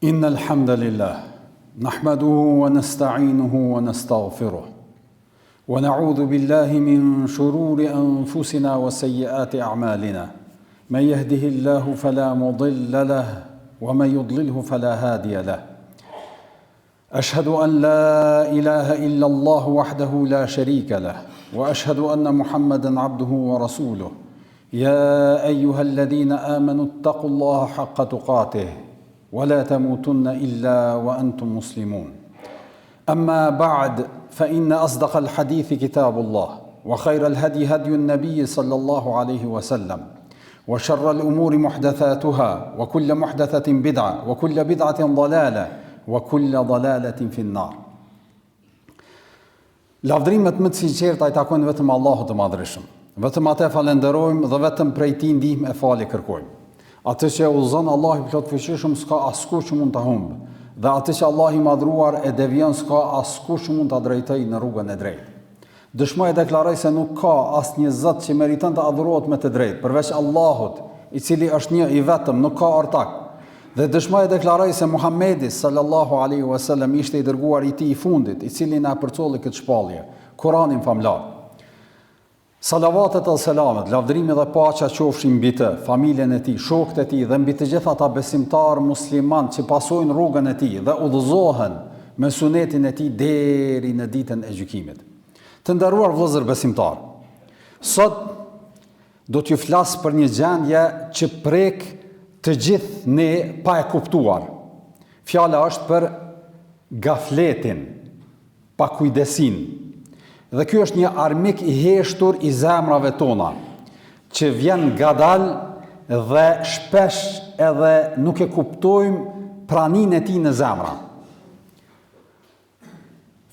إن الحمد لله نحمده ونستعينه ونستغفره ونعوذ بالله من شرور أنفسنا وسيئات أعمالنا من يهده الله فلا مضل له ومن يضلله فلا هادي له أشهد أن لا إله إلا الله وحده لا شريك له وأشهد أن محمدا عبده ورسوله يا أيها الذين آمنوا اتقوا الله حق تقاته ولا تموتن إلا وأنتم مسلمون أما بعد فإن أصدق الحديث كتاب الله وخير الهدي هدي النبي صلى الله عليه وسلم وشر الأمور محدثاتها وكل محدثة بدعة وكل بدعة ضلالة وكل ضلالة في النار Lavdrimet më të sinqerta i takojnë vetëm Allahut të Madhërishëm. Vetëm atë e falënderojmë dhe vetëm prej tij ndihmë e falje kërkojmë. Atë që e udhëzon Allahu i Plotfuqishëm s'ka askush që mund ta humbë, dhe atë që Allahu i Madhëruar e devijon s'ka askush që mund ta drejtojë në rrugën e drejtë. Dëshmoj e deklaroj se nuk ka asnjë zot që meriton të adhurohet me të drejtë, përveç Allahut, i cili është një, i vetëm, nuk ka ortak. Dhe dëshmoj e deklaroj se Muhammedi, sallallahu alejhi ue sellem, ishte i dërguari i tij i fundit, i cili na e përcolli këtë shpallje, Kuranin famëlartë. Salavatet edhe selamet, lavdërimi dhe paqja qofshin mbi të, familjen e tij, shokët e tij dhe mbi të gjithë ata besimtarë muslimanë që pasojnë rrugën e tij dhe udhëzohen me sunetin e tij deri në ditën e gjykimit. Të nderuar vëllezër besimtarë, sot do t'ju flas për një gjendje që prek të gjithë ne pa e kuptuar. Fjala është për gafletin, pakujdesinë. Dhe ky është një armik i heshtur i zemrave tona, që vjen ngadalë dhe shpesh edhe nuk e kuptojmë praninë e tij në zemra.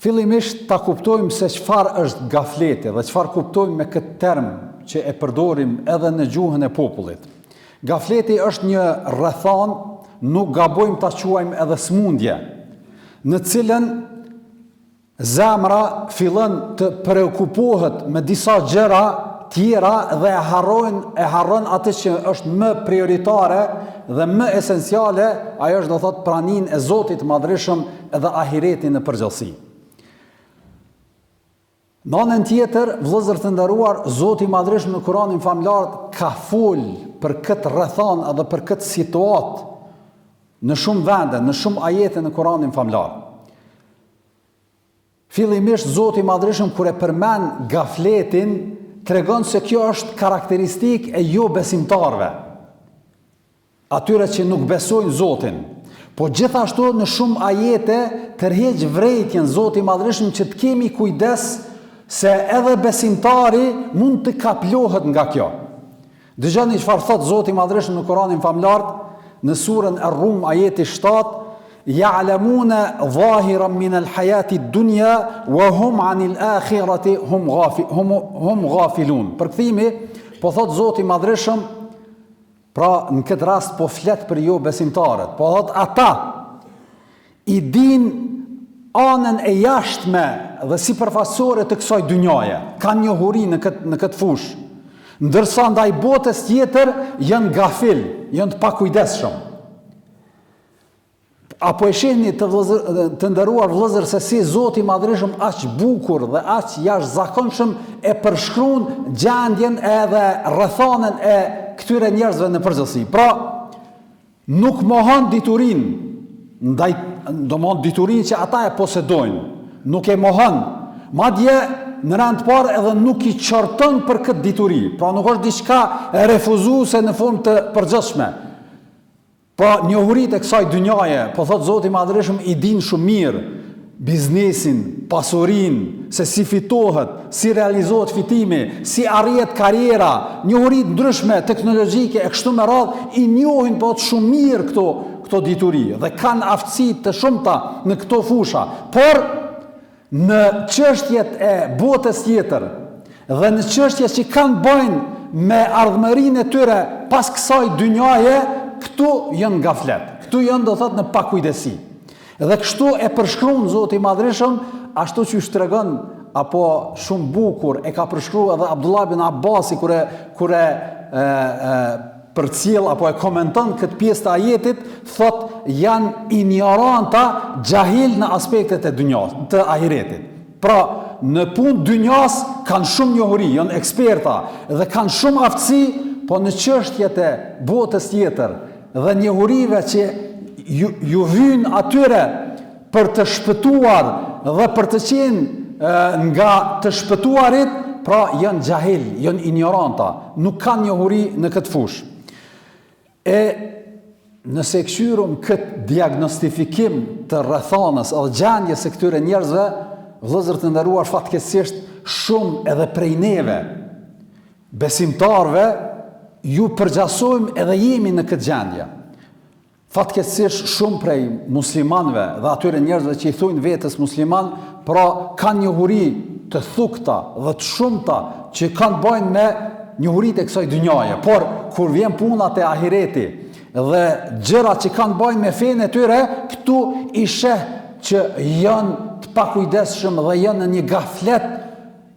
Fillimisht ta kuptojmë se çfarë është gafleti dhe çfarë kuptojmë me këtë term që e përdorim edhe në gjuhën e popullit. Gafleti është një rrethanë, nuk gabojmë ta quajmë edhe smundje, në cilën Zemra fillon të preokupohet me disa gjëra tjera dhe e harrojnë e harron atë që është më prioritare dhe më esenciale, ajo është do thotë praninë e Zotit të Madhërishëm edhe ahiretin në përgjithësi. Në anën tjetër, vëllezër të nderuar, Zoti i Madhërishëm në Kuranin famëlartë ka fol për këtë rrethanë edhe për këtë situatë në shumë vende, në shumë ajete në Kuranin famëlartë. Fillimisht Zoti i Madhërishëm kur e përmend gafletin, tregon se kjo është karakteristikë e jobesimtarëve. Atyre që nuk besojnë Zotin. Po gjithashtu në shumë ajete tërheq vërejtjen Zoti i Madhërishëm që të kemi kujdes se edhe besimtari mund të kaplohet nga kjo. Dëgjoni çfarë thotë Zoti i Madhërishëm në Kuranin famëlartë, në surën Ar-Rum ajeti 7, Ya'lamuna zahiran min al-hayati ad-dunya wa hum 'anil akhirati hum ghafi hum hum ghafilun. Përkthimi, po thotë Zoti i Madhërishëm, pra në këtë rast po flet për jobesimtarët, po thotë ata i dinë anën e jashtme dhe sipërfaqësore të kësaj dynjaje, kanë njohuri në këtë në këtë fushë. Ndërsa ndaj botës tjetër janë gafil, janë të pakujdesshëm. A po e shihni të vëllezër, të nderuar vëllezër se si Zoti i Madhërishëm aq bukur dhe aq jashtëzakonshëm e përshkruan gjendjen edhe rrethanën e këtyre njerëzve në përgjithësi. Pra, Nuk mohon diturinë, ndaj, domthon diturinë që ata e posedojnë, nuk e mohon. Madje në rend të parë edhe nuk i qorton për këtë dituri. Pra nuk është diçka refuzuese në formë të përgjithshme. Pra njohuritë e kësaj dynjaje, po thotë Zoti i Madhërishëm i dinë shumë mirë biznesin, pasurinë, se si fitohet, si realizohet fitimi, si arrihet karriera, njohuri të ndryshme teknologjike e kështu me radhë, i njohin po thotë shumë mirë këto këto dituri dhe kanë aftësi të shumta në këto fusha. Por në çështjet e botës tjetër dhe në çështjet që kanë të bëjnë me ardhmërinë e tyre pas kësaj dynjaje, këtu janë gaflet. Këtu janë do thotë në pakujdesi. Dhe kështu e përshkruan Zoti i Madhërishëm, ashtu qysh tregon apo shumë bukur e ka përshkru edhe Abdullah ibn Abbasi kur e kur e, e, e përcjell apo e komenton këtë pjesë të ajetit, thotë. janë injoranta, xhahil në aspektet e dynjas, të ahiretit. Pra, në punë dynjas kanë shumë njohuri, janë eksperta dhe kanë shumë aftësi, po në çështjet e botës tjetër dhe njohurive që ju, ju vynë atyre për të shpëtuar dhe për të qenë nga të shpëtuarit, pra janë xhahil, janë injoranta, nuk kanë njohuri në këtë fushë. E nëse e kqyrim këtë diagnostifikim të rrethanës edhe gjendjes së këtyre njerëzve, vëllezër të nderuar fatkeqësisht shumë edhe prej neve, besimtarëve, ju përgjasojmë edhe jemi në këtë gjendje. Fatkeqësisht shumë prej muslimanëve dhe atyre njerëzve që i thujnë vetes musliman, pra kanë njohuri të thukta dhe të shumta që kanë të bajnë me njohuritë e kësaj dynjaje, por kur vjen puna te ahireti dhe gjërat që kanë të bajnë me fenë e tyre, këtu i sheh që janë të pakujdesshëm dhe janë në një gaflet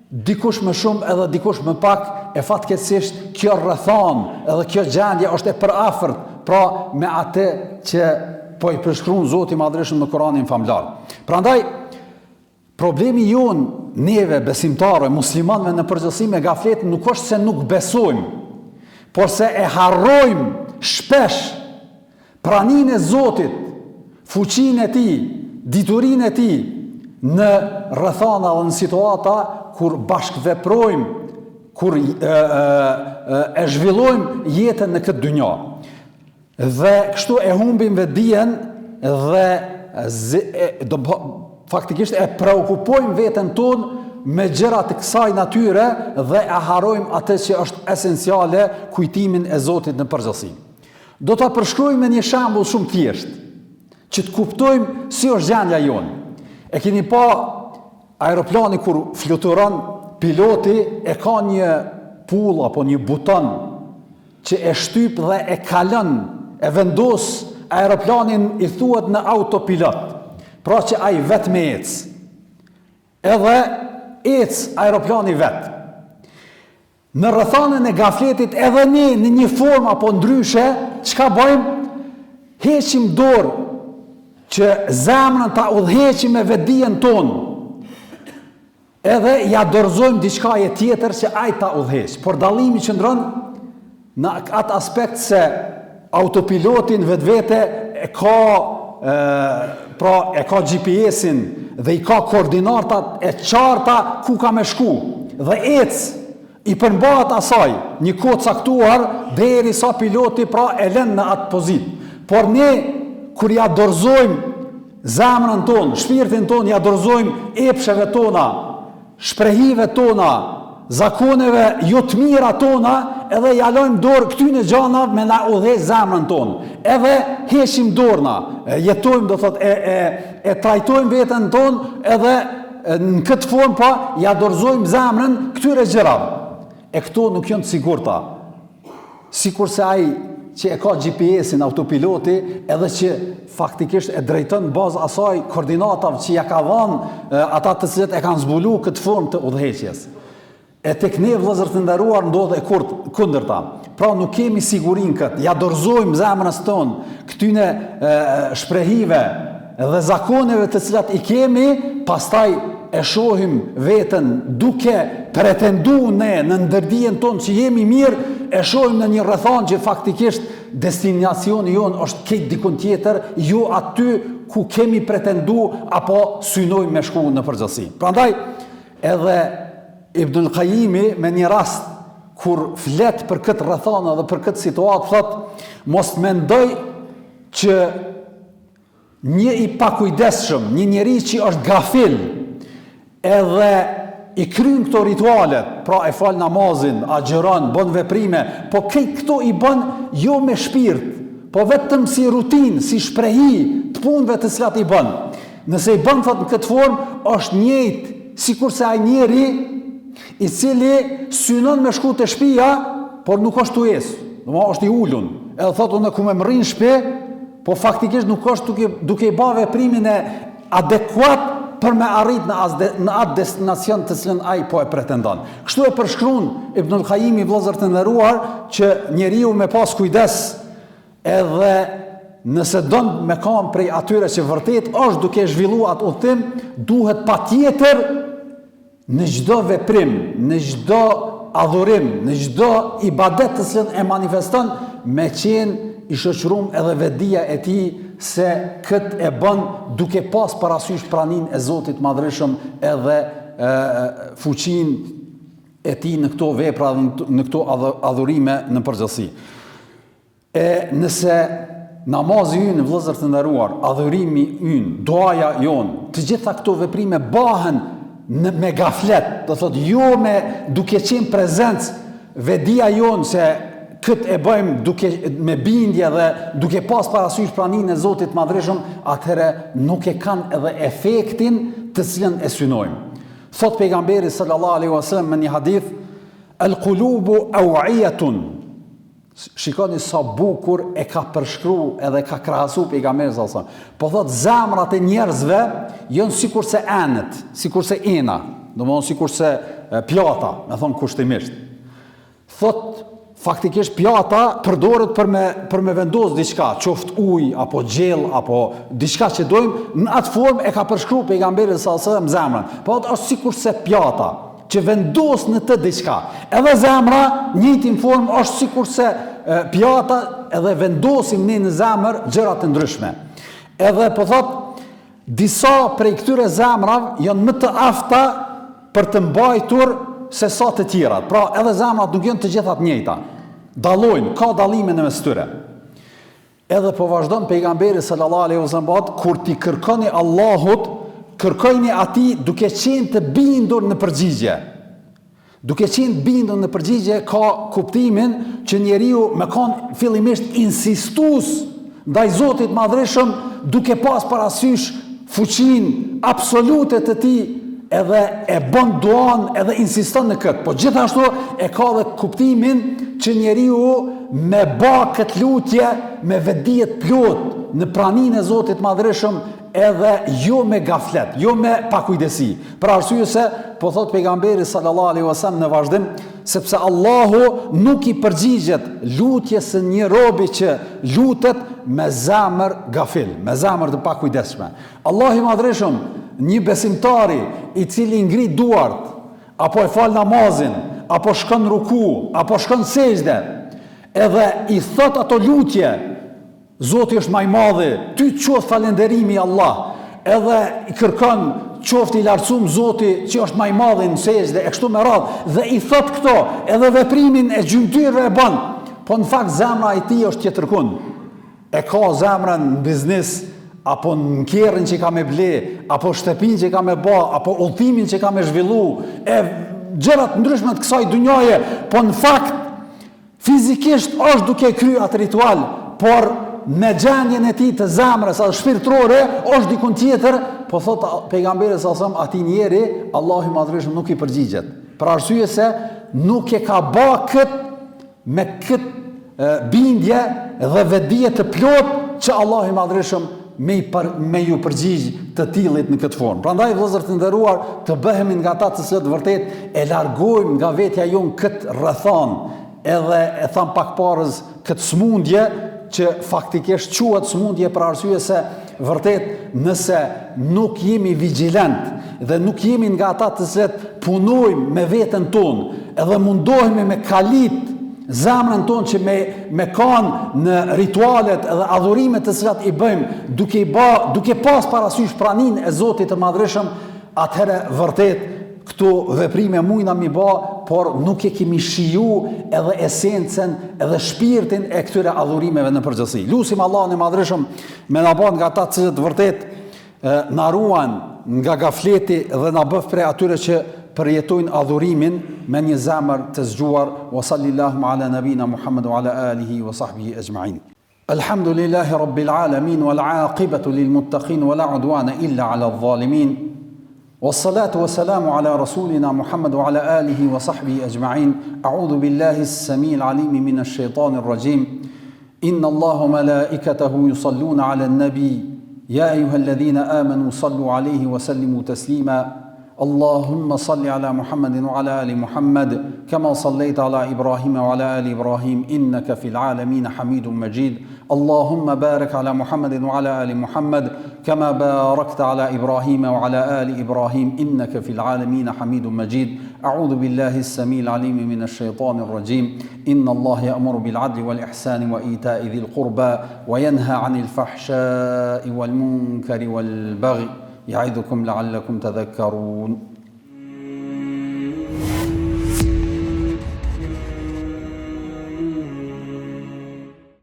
Dikush më shumë edhe dikush më pak, e fatkeqësisht kjo rrethanë edhe kjo gjendje është e përafërt, pra me atë që po i përshkruan Zoti i Madhërishëm në Kuranin famëlartë. Prandaj problemi jonë neve besimtarëve, muslimanëve në përgjithësi me gafletin nuk është se nuk besojmë, por se e harrojmë shpesh Praninë e Zotit, fuqinë e Tij, diturinë e Tij në rrethana dhe në situata kur bashkëveprojmë, kur e, e, e, e zhvillojmë jetën në këtë dynja. Dhe kështu e humbim vetëdijen dhe zi, e, do, faktikisht e preokupojmë veten tonë me gjëra të kësaj natyre dhe e harrojmë atë që është esenciale, kujtimin e Zotit në përgjithësi. Do ta përshkruajmë me një shembull shumë të thjeshtë, që të kuptojmë si është gjendja jonë. E keni pa aeroplani kur fluturon, piloti e ka një pullë apo një buton që e shtyp dhe e kalon, e vendos aeroplanin i thuhet në autopilot. Pra që ai vetë me ecë. Edhe ec aeroplani vetë. Në rrethanën e gafletit edhe ne në një formë apo ndryshe, çka bëjmë? Heqim dorë që zemrën ta udhëheqim me vetëdijen tonë. Edhe ja dorëzojmë diçkaje tjetër që ai ta udhëheq. Por dallimi qëndron në atë aspekt se autopiloti në vetvete e ka e, pra e ka GPS-in dhe i ka koordinatat e qarta ku ka me shku dhe ec i përmbahet asaj një kohë caktuar derisa piloti pra e lën në atë pozitë. Por ne kur ja dorëzojmë zemrën tonë, shpirtin tonë ja dorëzojmë epsheve tona, shprehive tona, zakoneve jo të mira tona, edhe ja lojmë dorë këtyne gjanave me na udhëheq zemrën tonë. Edhe heqim dorë na, jetojmë do thot e e e trajtojmë veten tonë edhe në këtë formë pra ja dorëzojmë zemrën këtyre gjërave. E këto nuk janë të sigurta. Sikurse ai që e ka GPS-in autopiloti edhe që faktikisht e drejton në bazë asaj koordinatave që ja ka dhanë ata të cilët e kanë zbulu këtë formë të udhëheqjes. E tek ne vëllezër të nderuar ndodh e kurt, kundërta. Pra nuk kemi siguri në këtë, ja dorëzojmë zemrës tonë këtyne e, shprehive dhe zakoneve të cilat i kemi, pastaj e shohim veten duke pretendu ne në ndërdijen tonë që jemi mirë, e shohim në një rrethanë që faktikisht destinacioni jonë është krejt dikun tjetër, jo aty ku kemi pretendu apo synojmë me shku në përgjithësi. Prandaj, edhe Ibnul Kajimi me një rast kur flet për këtë rrethanë dhe për këtë situatë, thotë, mos mendoj që Një i pakujdesshëm, një njeri që është gafil, edhe i kryen këto ritualet, pra e fal namazin, agjëron, bën veprime, po krejt këto i bën jo me shpirt, po vetëm si rutinë, si shprehi të punëve të cilat i bën. Nëse i bën thot në këtë formë, është njëjtë sikurse ai njeri i cili synon me shku te shpia, por nuk është tu ecë, domethënë është i ulun. Edhe thotë unë ku me mrri në shpi, Po faktikisht nuk është duke duke i ba veprimin e adekuat për me arrit në asde, në atë destinacion të cilën ai po e pretendon. Kështu e përshkruan Ibnul Kajimi vëllezër të nderuar që njeriu me pas kujdes edhe nëse don me kanë prej atyre që vërtet është duke zhvillu atë udhëtim, duhet patjetër në çdo veprim, në çdo adhurim, në çdo ibadet të cilën e manifeston, me qenë i shoqërum edhe vetëdija e tij se këtë e bën duke pas parasysh praninë e Zotit Madhërishëm edhe e, fuqinë e tij në këto vepra dhe në këto adhurime në përgjithësi. E nëse namazi ynë, vëllezër të nderuar, adhurimi ynë, duaja jonë, të gjitha këto veprime bahen në me gaflet, do thotë jo me duke qenë prezencë vetëdija jonë se këtë e bëjmë duke me bindje dhe duke pas parasysh praninë e Zotit të Madhërishëm, atëherë nuk e kanë edhe efektin të cilën e synojmë. Thotë pejgamberi sallallahu alaihi wasallam në një hadith, "El qulubu aw'iyatun." Shikoni sa bukur e ka përshkru edhe ka krahasu pejgamberi sallallahu alaihi wasallam. Po thotë zemrat e njerëzve janë sikurse enët, sikurse ena, domethënë sikurse pjata, me thonë kushtimisht. Thotë faktikisht pjata përdoret për me për me vendos diçka, qoftë ujë apo gjellë apo diçka që dojmë, në atë formë e ka përshkru pejgamberi sallallahu alaihi wasallam zemrën. Po thotë është sikurse pjata që vendos në të diçka. Edhe zemra, njëjtën formë është sikurse pjata edhe vendosim ne në zemër gjëra të ndryshme. Edhe po thotë Disa prej këtyre zemrave janë më të afta për të mbajtur se sa të tjerat. Pra, edhe zemrat nuk janë të gjitha të njëjta. Dallojnë, ka dallime në mes tyre. Edhe po vazhdon pejgamberi sallallahu alaihi wasallam thotë, kur t'i kërkoni Allahut, kërkojini atij duke qenë të bindur në përgjigje. Duke qenë të bindur në përgjigje ka kuptimin që njeriu me kon fillimisht insistus ndaj Zotit Madhërishëm duke pas parasysh fuqinë absolute të tij edhe e bën duan edhe insiston në këtë. Po gjithashtu e ka dhe kuptimin që njeriu me ba këtë lutje me vetëdije të plotë në praninë e Zotit Madhërishëm edhe jo me gaflet, jo me pakujdesi. Për arsye se, po thotë pejgamberi sallallahu alaihi wasallam në vazhdim, sepse Allahu nuk i përgjigjet lutjes së një robi që lutet me zemër gafil, me zemër të pakujdesshme. Allahu i Madhërishëm, një besimtari i cili ngri duart, apo e fal namazin, apo shkon në ruku, apo shkon në sexhde, edhe i thot ato lutje, Zoti është ma i madhi, ty të qoftë falënderimi Allah, edhe i kërkon qoftë i lartësum Zoti që është ma i madhi në sexhde e kështu me radhë, dhe i thot këto, edhe veprimin e gjymtyrëve e bën, po në fakt zemra e tij është tjetërkund. E ka zemrën në biznis, apo në kerrin që ka me ble, apo shtëpinë që ka me ba, apo udhëtimin që ka me zhvillu, e gjëra të ndryshme të kësaj dunjaje, po në fakt Fizikisht është duke kry atë ritual, por me gjendjen e tij të zemrës atë shpirtërore është dikun tjetër, po thot pejgamberi sallallahu alajhi wasallam atij njeri Allahu i Madhërishëm nuk i përgjigjet. Për arsye se nuk e ka ba kët me kët bindje dhe vetëdije të plotë që Allahu i Madhërishëm me i për, me ju përgjigj të tillit në këtë formë. Prandaj vëllezër të nderuar, të bëhemi nga ata të cilët vërtet e largojmë nga vetja jonë këtë rrethanë, edhe e thamë pak parëz këtë smundje që faktikisht quhet smundje për arsye se vërtet nëse nuk jemi vigjilent dhe nuk jemi nga ata të cilët punojmë me veten tonë, edhe mundohemi me kalit zemrën tonë që me me kanë në ritualet edhe adhurimet të cilat i bëjmë duke i ba, duke pas parasysh praninë e Zotit të Madhërishëm, atëherë vërtet këto veprime mujna mi ba, por nuk e kemi shiju edhe esencën edhe shpirtin e këtyre adhurimeve në përgjithësi. Lusim Allahun e Madhërishëm me na ba nga ata të cilët vërtet na ruan nga gafleti dhe na bëftë prej atyre që përjetojnë adhurimin me një zemër të zgjuar wa sallallahu ala nabina Muhammed wa ala alihi wa sahbihi ajma'in. Alhamdulillahi rabbil alamin wal aqibatu lil muttaqin wa la udwana illa ala adh-dhalimin. Wassalatu wassalamu ala rasulina Muhammed wa ala alihi wa sahbihi ajma'in. A'udhu billahi as-sami'il alim minash shaitanir rajim. Inna Allaha wa malaikatahu yusalluna 'alan nabi ya ayyuhalladhina amanu sallu 'alayhi wa sallimu taslima. Allahumma salli ala Muhammedin wa ala ali Muhammed kama sallaita ala Ibrahim wa ala ali Ibrahim innaka fil alamin Hamidum Majid. Allahumma barik ala Muhammedin wa ala ali Muhammed kama barakta ala Ibrahim wa ala ali Ibrahim innaka fil alamin Hamidum Majid. A'udhu billahi as-sami'il alim minash shaitanir rajim. Inna Allaha ya'muru bil 'adli wal ihsani wa ita'i dhil qurba wa yanha 'anil fahsha'i wal munkari wal baghi. Ya'idhukum la'allakum tadhakkarun.